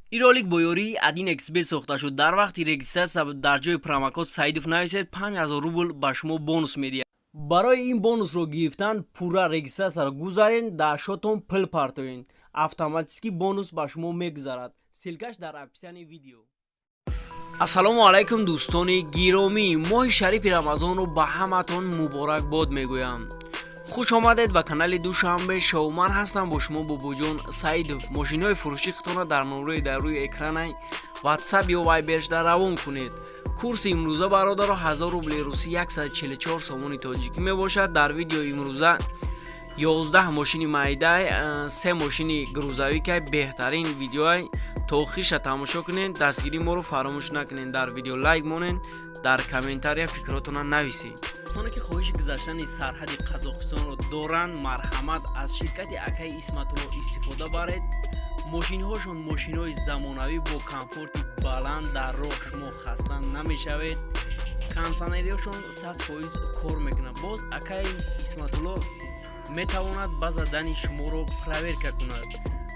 Ин ролик бо ёрии 1xBet сохта шуд. Дар вақти регистрация дар ҷои промокод Саидов нависед, 5000 рубл ба шумо бонус медиҳад. Барои ин бонусро гирифтан пурра регистрацияро гузарен, дар счётон пул партоен, автоматически бонус ба шумо мегузарад. Ссылкаш дар описании видео. Ассалому алайкум, дӯстони гиромӣ! Моҳи шарифи Рамазонро ба ҳаматон муборакбод мегӯям. Хуш омадед ба канали Душанбе Шоу. Ман ҳастам бо шумо Бобоҷон Саидов. Мошинои фурӯшӣ худтона дар номрои дар рӯи экранаи Ватсап ё Вайбершда равон кунед. Курси имрӯза, бародаро, 1000 рубли русӣ 144 сомони тоҷикӣ мебошад. Дар видеои имрӯза 11 мошини майдай, се мошини грузовикай. Беҳтарин видеоай, то охирша тамошо кунед. Дастгирии моро фаромӯш накунед, дар видео лайк монед, дар комментария фикротона нависед. Дӯстоне, ки хоҳиши гузаштани сарҳади Қазоқистонро доранд, марҳамат, аз ширкати акаи Исматулло истифода баред. Мошинҳошон мошинҳои замонавӣ бо комфорти баланд, дар роҳ шумо хаста намешавед. Кондиционериҳошон 100% кор мекунад. Боз акаи Исматулло метавонад база данных шуморо проверка кунад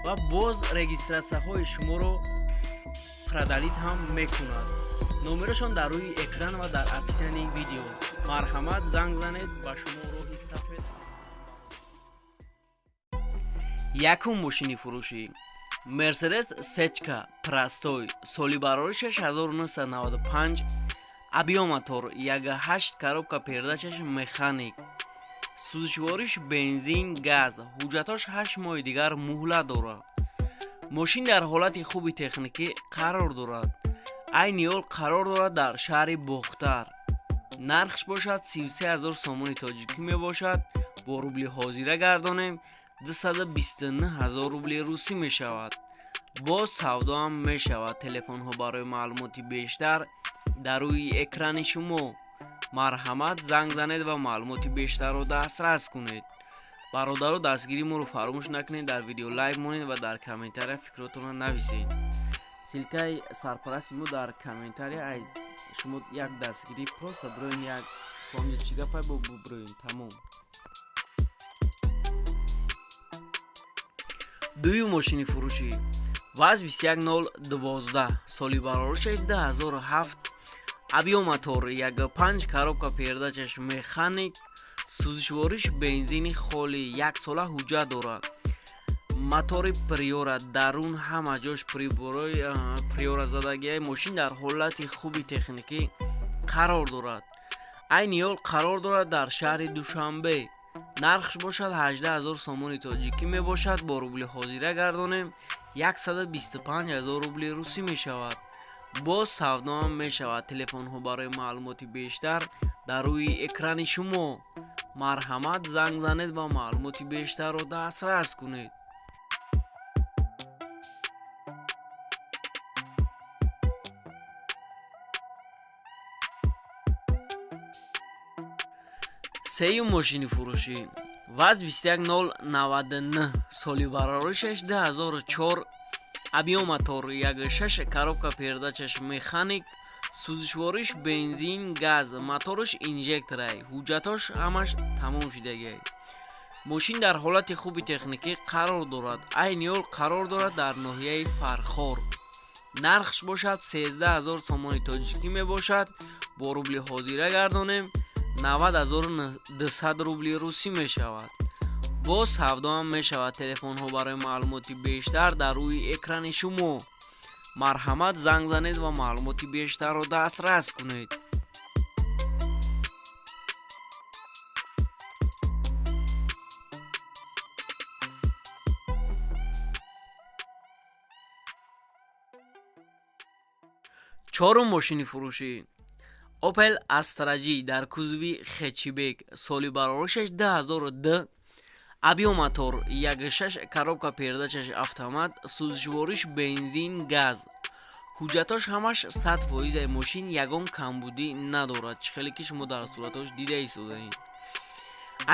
ва боз регистрацияҳои шуморо продлить ҳам мекунад. Номерашон дар рӯи экран ва дар описании видео. Марҳамат, занг занед, ба шумо роҳи сафед. Якум мошини фурӯшӣ: Мерседес сечка простой, соли бароришаш 1995, объём мотор 1,8, коробка передачаш механик, сӯзишвориш бензин, газ. Ҳуҷҷатҳош 8 моҳи дигар муҳлат дорад. Мошин дар ҳолати хуби техникӣ қарор дорад. Айни ҳол қарор дорад дар шаҳри Бохтар. Нархш бошад 33 ҳазор сомони тоҷикӣ мебошад. Бо рубли ҳозира гардонем, 229 ҳазор рубли русӣ мешавад. Боз савдоам мешавад. Телефонҳо барои маълумоти бештар дар рӯи экрани шумо. Марҳамат, занг занед ва маълумоти бештарро дастрас кунед. Бародаро, дастгирии моро фаромӯш накунед, дар видео лайк монед ва дар комментария фикротонро нависед. Ссылкаи сарпарасти мо дар комментария. Ай шумо як дастгирӣ, просто броин, як фомҷа чӣ гапай бо буброин, тамом. Дуюм мошини фурӯшӣ: ВАЗ 21012, соли бароришаш 2007, объём мотор 1,5, коробка передачаш механик, сӯзишвориш бензини холӣ, яксола ҳуҷҷат дорад. Мотори Приора, дарун ҳама ҷош приборои Приора задагиай. Мошин дар ҳолати хуби техникӣ қарор дорад. Айни ҳол қарор дорад дар шаҳри Душанбе. Нархш бошад 18 ҳазор сомони тоҷикӣ мебошад. Бо рубли ҳозира гардонем, 125 ҳазор рубли русӣ мешавад. Боз савдоам мешавад. Телефонҳо барои маълумоти бештар дар рӯи экрани шумо. Марҳамат, занг занед ва маълумоти бештарро дастрас кунед. Сеюм мошини фурӯшӣ: ВАЗ 21099, соли бароришаш 2004, объём мотор 1,6, коробка передачаш механик, сӯзишвориш бензин, газ, мотораш инжекторай. Ҳуҷҷатҳош ҳамаш тамом шудагиай. Мошин дар ҳолати хуби техникӣ қарор дорад. Айни ҳол қарор дорад дар ноҳияи Фархор. Нархш бошад 13 ҳазор сомони тоҷикӣ мебошад. Бо рубли ҳозира гардонем, 90 200 рубли русӣ мешавад. Боз савдоам мешавад. Телефонҳо барои маълумоти бештар дар рӯи экрани шумо. Марҳамат, занг занед ва маълумоти бештарро дастрас кунед. Чорум мошини фурӯшӣ: Opel Astra G дар кузови хэтчбек, соли бароришаш 2002, объём мотор 1,6, коробка передачаш автомат, сӯзишвориш бензин, газ. Ҳуҷҷатҳош ҳамаш 100%. Мошин ягон камбудӣ надорад, чӣ хеле ки шумо дар суратҳош дида истодаед.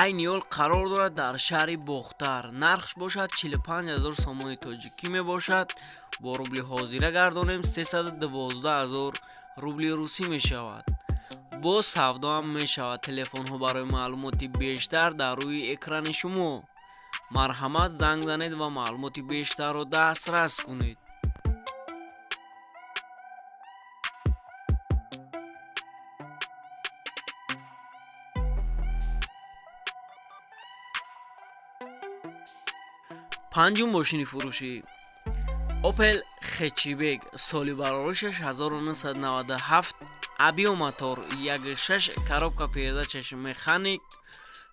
Айни ҳол қарор дорад дар шаҳри Бохтар. Нархш бошад 45 ҳазор сомони тоҷикӣ мебошад. Бо рубли ҳозира гардонем, 312 ҳазор рубли русӣ мешавад. Боз савдоам мешавад. Телефонҳо барои маълумоти бештар дар рӯи экрани шумо. Марҳамат, занг занед ва маълумоти бештарро дастрас кунед. Панҷум мошини фурӯшӣ: Опел Хэтчбек, соли бароришаш 1997, объём мотор 1.6, коробка передачаш механик,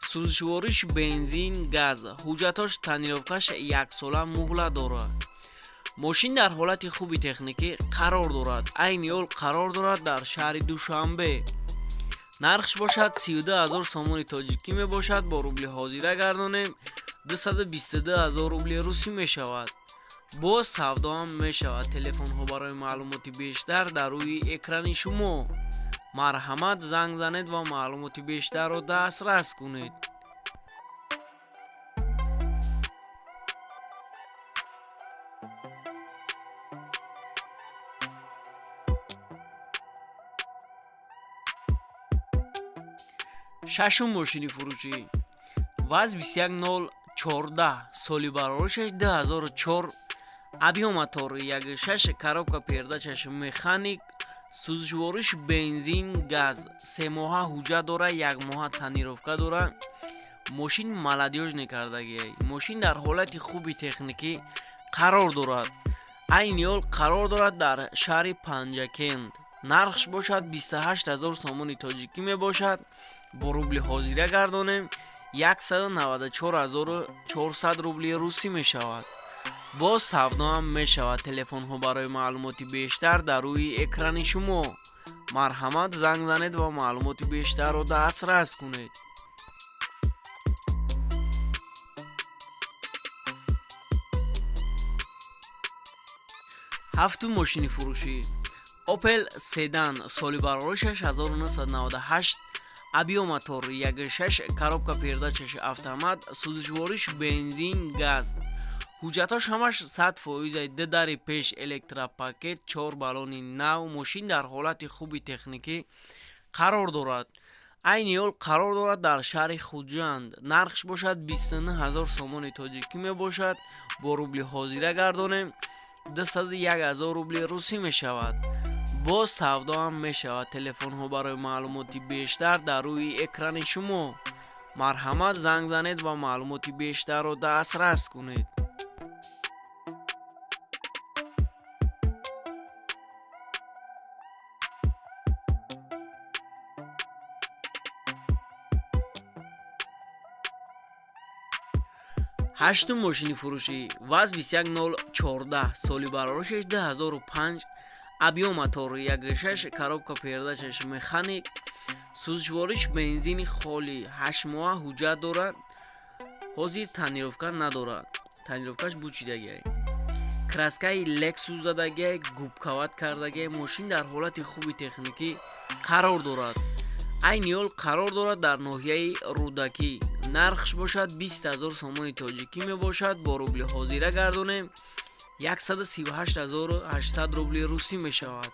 сӯзишвориш бензин, газ, ҳуҷҷатош тонировкаш яксола муҳлат дорад. Мошин дар ҳолати хуби техникӣ қарор дорад. Айни ҳол қарор дорад дар шаҳри Душанбе. Нархш бошад 32 000 сомони тоҷикӣ мебошад. Бо рубли ҳозира гардонем, 222 000 рубли русӣ мешавад. Боз савдоам мешавад. Телефонҳо барои маълумоти бештар дар рӯи экрани шумо. Марҳамат, занг занед ва маълумоти бештарро дастрас кунед. Шашум мошини фурӯшӣ: ВАЗ 21014, соли бароришаш 2004, объём мотор 1.6, коробка передачаш механик, сӯзишвориш бензин, газ, 3 моҳа ҳуҷҷат дора, якмоҳа тонировка дора. Мошин молодёжный кардагиай. Мошин дар ҳолати хуби техникӣ қарор дорад. Айни ҳол қарор дорад дар шаҳри Панҷакент. Нархш бошад 28 000 сомони тоҷикӣ мебошад. Бо рубли ҳозира гардонем, 194 400 рубли русӣ мешавад. Боз савдоам мешавад. Телефонҳо барои маълумоти бештар дар рӯи экрани шумо. Марҳамат, занг занед ва маълумоти бештарро дастрас кунед. Ҳафтум мошини фурӯшӣ: Опел седан, соли бароришаш 1998, объём мотор 1.6, коробка передачаш автомат, сӯзишвориш бензин, газ, ҳуҷҷатош ҳамаш 100%, ду дари пеш электропакет, чор баллони нав. Мошин дар ҳолати хуби техникӣ қарор дорад. Айни ҳол қарор дорад дар шаҳри Хуҷанд. Нархш бошад 29 000 сомони тоҷикӣ мебошад. Бо рубли ҳозира гардонем, 201 000 рубли русӣ мешавад. Боз савдоам мешавад. Телефонҳо барои маълумоти бештар дар рӯи экрани шумо. Марҳамат, занг занед ва маълумоти бештарро дастрас кунед. Ҳаштум мошини фурӯшӣ: ВАЗ 21014, соли бароришаш 2005, объём мотор 1.6, коробка передачаш механик, сӯзишвориш бензини холӣ, 8 моҳа ҳуҷҷат дорад. Ҳозир тонировка надорад, тонировкаш бучидагиай, краскаи Лексус задагиай, губковать кардагиай. Мошин дар ҳолати хуби техникӣ қарор дорад. Айни ҳол қарор дорад дар ноҳияи Рӯдакӣ. Нархш бошад 20 000 сомони тоҷикӣ мебошад. Бо рубли ҳозира гардонем, 138 800 рубли русӣ мешавад.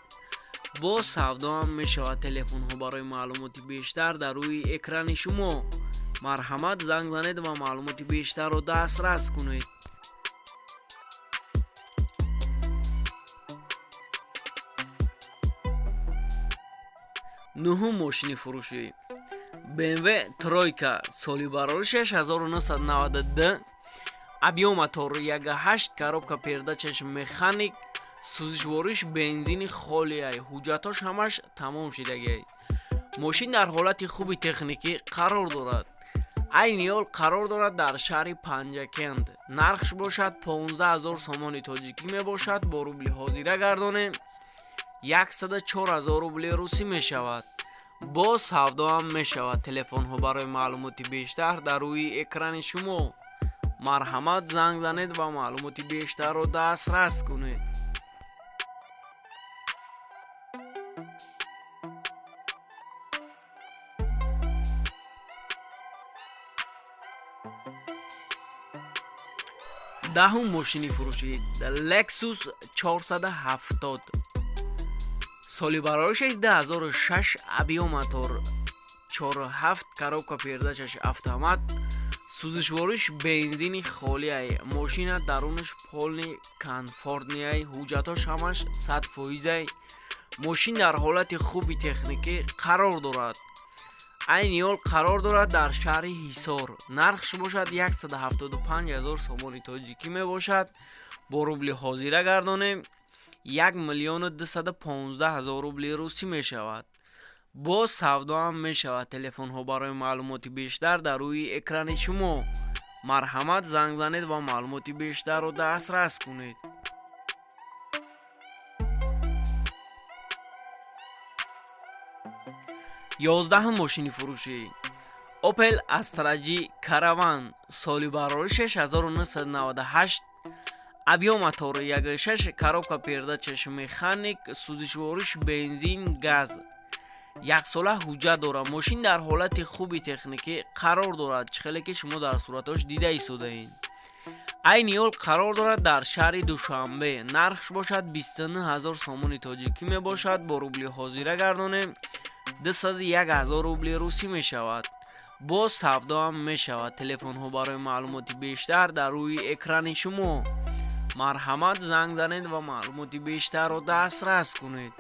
Боз савдоам мешавад. Телефонҳо барои маълумоти бештар дар рӯи экрани шумо. Марҳамат, занг занед ва маълумоти бештарро дастрас кунед. Нуҳум мошини фурӯшӣ: BMW тройка, соли бароришаш 1992, объём мотор 1.8, коробка передачаш механик, сӯзишвориш бензини холиай, ҳуҷҷатош ҳамаш тамом шидагиай. Мошин дар ҳолати хуби техникӣ қарор дорад. Айни ҳол қарор дорад дар шаҳри Панҷакент. Нархш бошад 15 000 сомони тоҷикӣ мебошад. Бо рубли ҳозира гардонем, 104 000 рубли русӣ мешавад. Боз савдоам мешавад. Телефонҳо барои маълумоти бештар дар рӯи экрани шумо. Марҳамат, занг занед ва маълумоти бештарро дастрас кунед. Даҳум мошини фурӯшӣ: Lexus 470, соли бароришаш 2006, объём мотор 4.7, коробка передачаш автомат, сӯзишвориш бензини холиай. Мошина дарунаш полный комфортныйай, ҳуҷҷатош ҳамаш 100%-ай. Мошин дар ҳолати хуби техникӣ қарор дорад. Айни ҳол қарор дорад дар шаҳри Ҳисор. Нархш бошад 175 000 сомони тоҷикӣ мебошад. Бо рубли ҳозира гардонем, 1 215 000 рубли русӣ мешавад. Боз савдо ҳам мешавад. Телефонҳо барои маълумоти бештар дар рӯи экрани шумо. Марҳамат, занг занед ва маълумоти бештарро дастрас кунед. 11-ум мошини фурӯшӣ: Opel Astra G Caravan, соли бароришаш 1998, объём мотори 1.6, коробка передач механик, сӯзишвориш бензин, газ, яксола ҳуҷҷат дорад. Мошин дар ҳолати хуби техникӣ қарор дорад, чӣ хеле ки шумо дар суратҳош дида истодаед. Айни ҳол қарор дорад дар шаҳри Душанбе. Нархш бошад 29 000 сомони тоҷикӣ мебошад. Бо рубли ҳозира гардонем, 201 000 рубли русӣ мешавад. Боз савдо ҳам мешавад. Телефонҳо барои маълумоти бештар дар рӯи экрани шумо. Марҳамат, занг занед ва маълумоти бештарро дастрас кунед.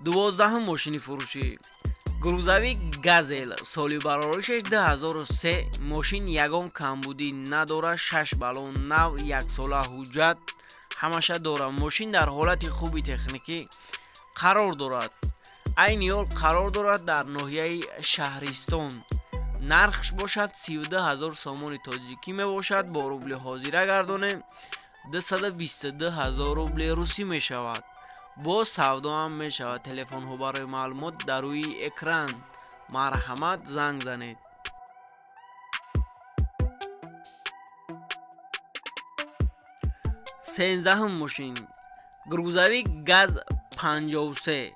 12-ум мошини фурӯшӣ: грузовик Газел, соли бароришаш 2003. Мошин ягон камбудӣ надорад, шаш баллон нав, яксола ҳуҷҷат ҳамаша дорад. Мошин дар ҳолати хуби техникӣ қарор дорад. Айни ҳол қарор дорад дар ноҳияи Шаҳристон. Нархш бошад 32 000 сомони тоҷикӣ мебошад. Бо рубли ҳозира гардонем, 222 000 рубли русӣ мешавад. Боз савдо ҳам мешавад. Телефонҳо барои маълумот дар рӯи экран. Марҳамат, занг занед. 13-ум мошин: грузовик ГАЗ 53.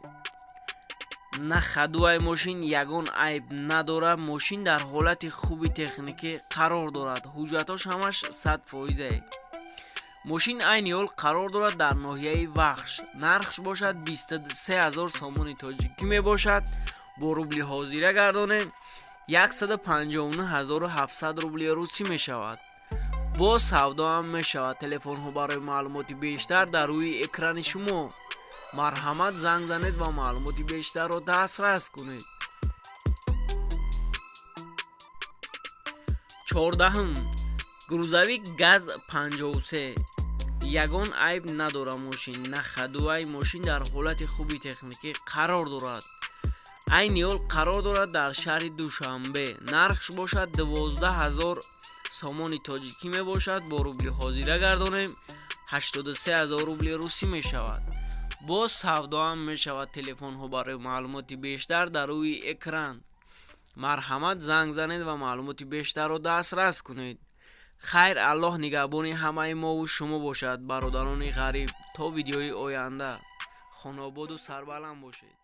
На ходовой, мошин ягон айб надорад. Мошин дар ҳолати хуби техникӣ қарор дорад, ҳуҷҷатҳош ҳамаш 100%. Мошин айни ҳол қарор дорад дар ноҳияи Вахш. Нархш бошад 23 000 сомони тоҷикӣ мебошад. Бо рубли ҳозира гардонем, 159 700 рубли русӣ мешавад. Боз савдо ҳам мешавад. Телефонҳо барои маълумоти бештар дар рӯи экрани шумо. Марҳамат, занг занед ва маълумоти бештарро дастрас кунед. 14-ум грузовик ГАЗ 53. Ягон айб надорад мошин, на ходовой, мошин дар ҳолати хуби техникӣ қарор дорад. Айни ҳол қарор дорад дар шаҳри Душанбе. Нархш бошад 12 000 сомони тоҷикӣ мебошад. Бо рубли ҳозира гардонем, 83 000 рубли русӣ мешавад. Боз савдо ҳам мешавад. Телефонҳо барои маълумоти бештар дар рӯи экран. Марҳамат, занг занед ва маълумоти бештарро дастрас кунед. Хайр, Аллоҳ нигаҳбони ҳамаи мову шумо бошад, бародарони ғариб. То видеои оянда хонаободу сарбаланд бошед.